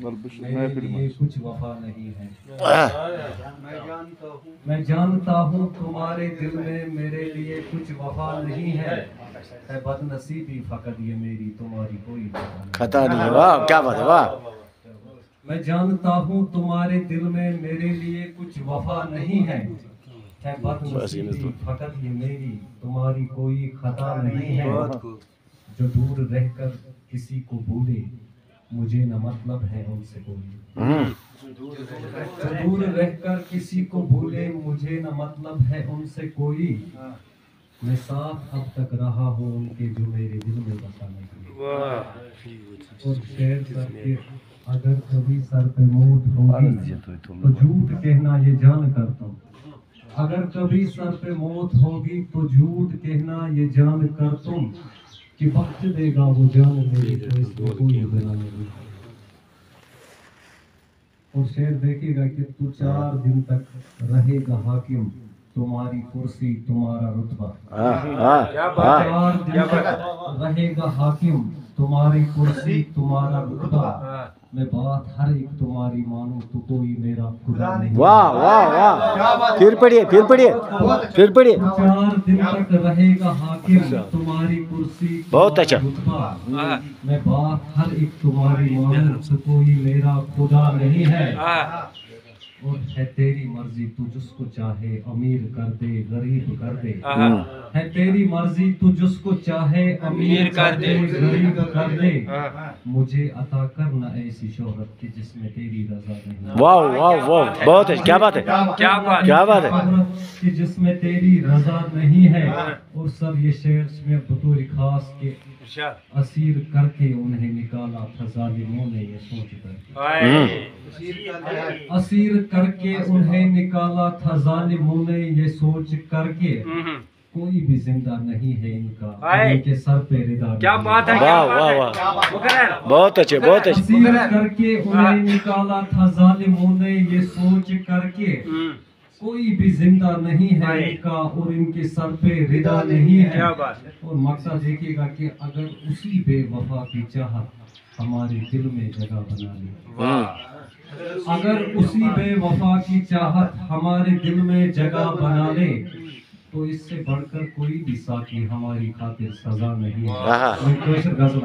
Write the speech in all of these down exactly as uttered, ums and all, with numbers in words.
میرے لیے کچھ وفا نہیں ہے۔ میں جانتا ہوں تمہارے دل میں میرے لیے کچھ وفا نہیں ہے۔ ہے بدنصیبی فقط یہ میری، تمہاری کوئی خطا نہیں۔ خطا نہیں ہے۔ واہ، کیا بات ہے، واہ۔ میں جانتا ہوں تمہارے دل میں میرے لیے کچھ وفا نہیں ہے۔ ہے بدنصیبی فقط یہ میری، تمہاری کوئی خطا نہیں ہے۔ جو دور رہ کر کسی کو بھولے، مجھے نہ مطلب ہے ان سے کوئی۔ ہوں۔ جو دور رہ کر کسی کو بھولے، مجھے نہ مطلب ہے ان سے کوئی۔ میں صاف اب تک رہا ہوں ان کے، جو میرے دل میں بسا نہیں۔ واہ۔ اور شعر سر کے، اگر کبھی سر پہ موت ہوگی تو جھوٹ کہنا یہ جان کر تم، اگر کبھی سر پہ موت ہوگی تو جھوٹ کہنا یہ جان کر تم، کہ بخش دے گا وہ جان میری، تو اس میں کوئی گناہ نہیں۔ اور شعر دیکھیے گا کہ تو چار دن تک رہے گا حاکم، تمہاری کرسی تمہارا رتبہ۔ ہاں، ہاں، چار دن تک رہے گا حاکم، تمہاری کرسی تمہارا رتبہ۔ میں بات ہر ایک تمہاری مانوں تو کوئی میرا خدا نہیں۔ واہ، واہ، واہ۔ پھر پڑھیے، پھر پڑھیے، پھر پڑھیے۔ چار دن تک رہے گا حاکم، تمہاری کرسی بہت اچھا۔ تمہارا رتبہ۔ میں بات ہر ایک تمہاری مانوں تو کوئی میرا خدا نہیں ہے۔ اور ہے تیری مرضی، تو جس کو چاہے امیر کر دے، غریب کر دے۔ ہوں۔ ہے تیری مرضی، تو جس کو چاہے امیر کر دے، غریب کر دے۔ مجھے عطا کر نہ ایسی شہرت کہ جس میں تیری رضا نہیں۔ واہ، واہ، واہ، بہت ہے، کیا بات ہے؟ کیا بات ہے؟ کیا بات ہے؟ شہرت کہ جس میں تیری رضا نہیں ہے۔ اور سر، یہ شعر میں بطور خاص کے اسیر کر کے انہیں نکالا تھا ظالموں نے یہ سوچ کر کے۔ ہوں۔ اسیر کر کے انہیں نکالا تھا ظالموں نے یہ سوچ کر کے۔ ہوں۔ کوئی بھی زندہ نہیں ہے ان کا، ہائے۔ ان کے سر پہ ردا کیا نہیں۔ بات ہے، واہ، کیا بات واہ، ہے؟ واہ۔ مکرر۔ بہت اچھے، بہت اچھے۔ اسیر کر کے انہیں نکالا تھا ظالموں نے یہ سوچ کر کے۔ ہوں۔ کوئی بھی زندہ نہیں ہے ہائے۔ ان کا اور ان کے سر پہ ردا نہیں ہے۔ کیا بات ہے۔ اور مقصد دیکھیے گا کہ اگر اسی بے وفا کی چاہت ہمارے دل میں جگہ بنا لے۔ واہ۔ اگر اسی بے وفا کی چاہت ہمارے دل میں جگہ بنا لے، تو اس سے بڑھ کر کوئی بھی ساقی ہماری خاطر سزا نہیں ہے۔ واہ۔ یہ کوشر غزل۔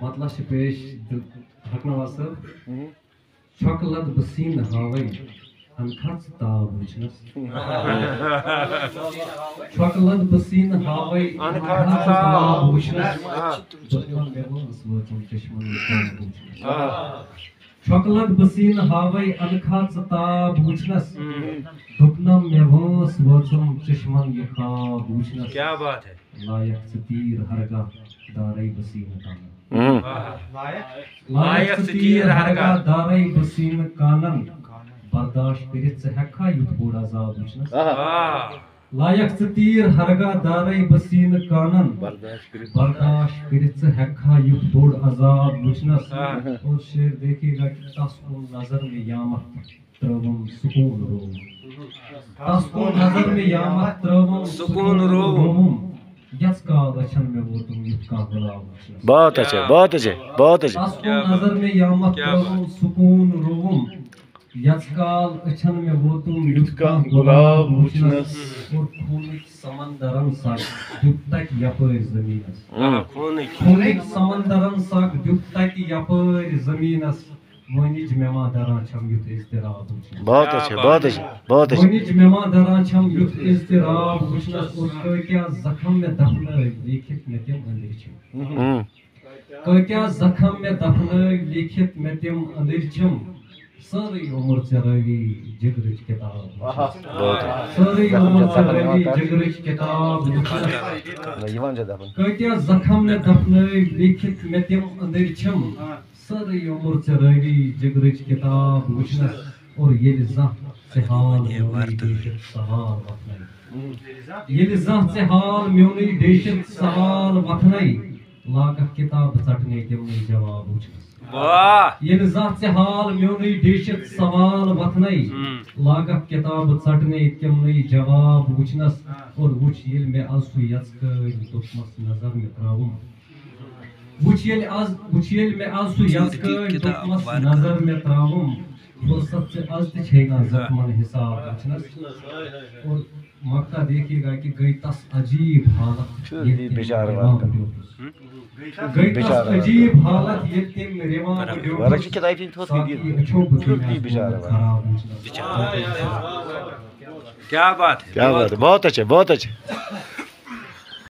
مطلب چھِ پیش دل-، ہیٚکنوا صٲب؟ ہُم۔ چھۄکہٕ لد بہٕ سیٖنہٕ ہاوَے، اَنکھا ژٕ تاو وٕچھنَس۔ چھۄکہٕ لد بہٕ سیٖنہٕ ہاوَے، اَنکھا ژٕ تاو وٕچھنَس۔ آ۔ دوٚپمَن مےٚ وٲنٛس وٲژٕم چشمَن یہِ تاو وٕچھنَس۔ آ۔ چھۄکہٕ لد بہٕ سیٖنہٕ ہاوَے، اَنکھا ژٕ تاو وٕچھنَس۔ ہُم۔ دوٚپنَم مےٚ وٲنٛس وٲژٕم چشمَن یہِ خواب وٕچھنَس۔ کیا بات ہے۔ لایَکھ ژٕ تیٖر ہرگاہ دارَے بہٕ سیٖنہٕ تَلہٕ۔ ہُم۔ لایَکھ ژٕ تیٖر ہرگاہ دارَے بہٕ سیٖنہٕ کانَن۔ برداشت کٔرِتھ ژٕ ہٮ۪ککھا یُتھ بوٚڑ عذاب وٕچھنَس؟ آ۔ لایَکھ ژٕ تیٖر ہرگاہ دارَے بہٕ سیٖنہٕ کانَن۔ برداشت کٔرِتھ۔ برداشت کٔرِتھ ژٕ ہٮ۪ککھا یُتھ بوٚڑ عذاب وٕچھنَس؟ آ۔ اور شعر دیکھیے گا کہ تَس کُن نظر مےٚ یامَتھ ترٲوٕم سکوٗن رووُم۔ تَس کُن نظر مےٚ یامَتھ ترٲوٕم سکوٗن رووُم۔ یَس کال أچھَن مےٚ ووتُم یُتھ کانٛہہ گُلاب وٕچھنَس۔ بہت اچھے، بہت اچھے، بہت اچھے۔ تَس کُن نظر مےٚ یامَتھ ترٲوٕم سکوٗن رووُم۔ یَس کال أچھَن مےٚ ووتُم یُتھ کانٛہہ گُلاب وٕچھنَس۔ اور خوٗنٕکۍ سمندرَن سَگ دیُت تَتہِ یَپٲرۍ زٔمیٖنَس۔ آ، خوٗنٕکۍ۔ خوٗنٕکۍ سمندرَن سَگ دیُت تَتہِ یَپٲرۍ زٔمیٖنَس۔ وٲنِج مےٚ ما دَران چھَم یُتھ اضطراب وٕچھنَس۔ بہت اچھے، بہت اچھے، بہت اچھے۔ وٲنِج مےٚ ما دَران چھَم یُتھ اضطراب وٕچھنَس۔ اور کۭتیٛاہ زخم مےٚ دَفنٲوۍ لیکھِتھ مےٚ تِم أنٛدرۍ چھِم۔ ہُم۔ کۭتیٛاہ زخم مےٚ دَفنٲوۍ لیکھِتھ مےٚ تِم أنٛدرۍ چھِم۔ سٲرٕے عمر ژےٚ رٲوی جِگرٕچ کِتاب وٕچھنَس۔ بہت اچھے۔ سٲرٕے عمر ژےٚ رٲوی جِگرٕچ کِتاب وٕچھنَس۔ نہ، یِوان چھےٚ دَپان۔ کۭتیٛاہ زخم مےٚ دَفنٲوۍ لیکھِتھ مےٚ تِم أنٛدرۍ چھِم۔ سٲرٕے عمر ژےٚ رٲوی جِگرٕچ کِتاب وٕچھنَس۔ اور ییٚلہِ زانٛہہ ژےٚ حال میونُے ڈیٖشِتھ سوال وۄتھنَے۔ ییٚلہِ زانٛہہ ژےٚ حال میونُے ڈیٖشِتھ سوال وۄتھنَے۔ لاگکھ کتاب ژٹنے تِمنٕے جواب وٕچھنس۔ واہ۔ ییٚلہِ زانٛہہ ژےٚ حال میونُے ڈیٖشِتھ سوال وۄتھنے، لاگکھ کتاب ژٹنے تِمنٕے جواب وٕچھنس۔ اور وٕچھ ییٚلہِ مےٚ از سُہ یژکٲنۍ دوٚپمس نظر مےٚ ترٛاوُم۔ وٕچھ ییٚلہِ از وٕچھ ییٚلہِ مےٚ از سُہ یژکٲنۍ دوٚپمس نظر مےٚ ترٛاوُم۔ فرصت ژےٚ از تہِ چھے نا زخمن حساب وٕچھنس۔ اور مقطع دیکھیے گا کہ گئی تس عجیب حالت، ییٚلہِ تٔمۍ بیچارٕ دٮ۪ماغ وقت۔ ڈیوٹھس۔ گئی تس عجیب حالت، ییٚلہِ تٔمۍ رِوان ڈیوٹھس۔ ورق چھِ کِتابہِ ہِنٛدۍ تھوٚد ساتھ کٔرِتھ۔ یہِ أچھو بہٕ تٔمۍ آز بیچارٕ گوٚمُت خراب وٕچھنس۔ کیا بات ہے۔ کیا بات ہے، بہت اچھے، بہت اچھے۔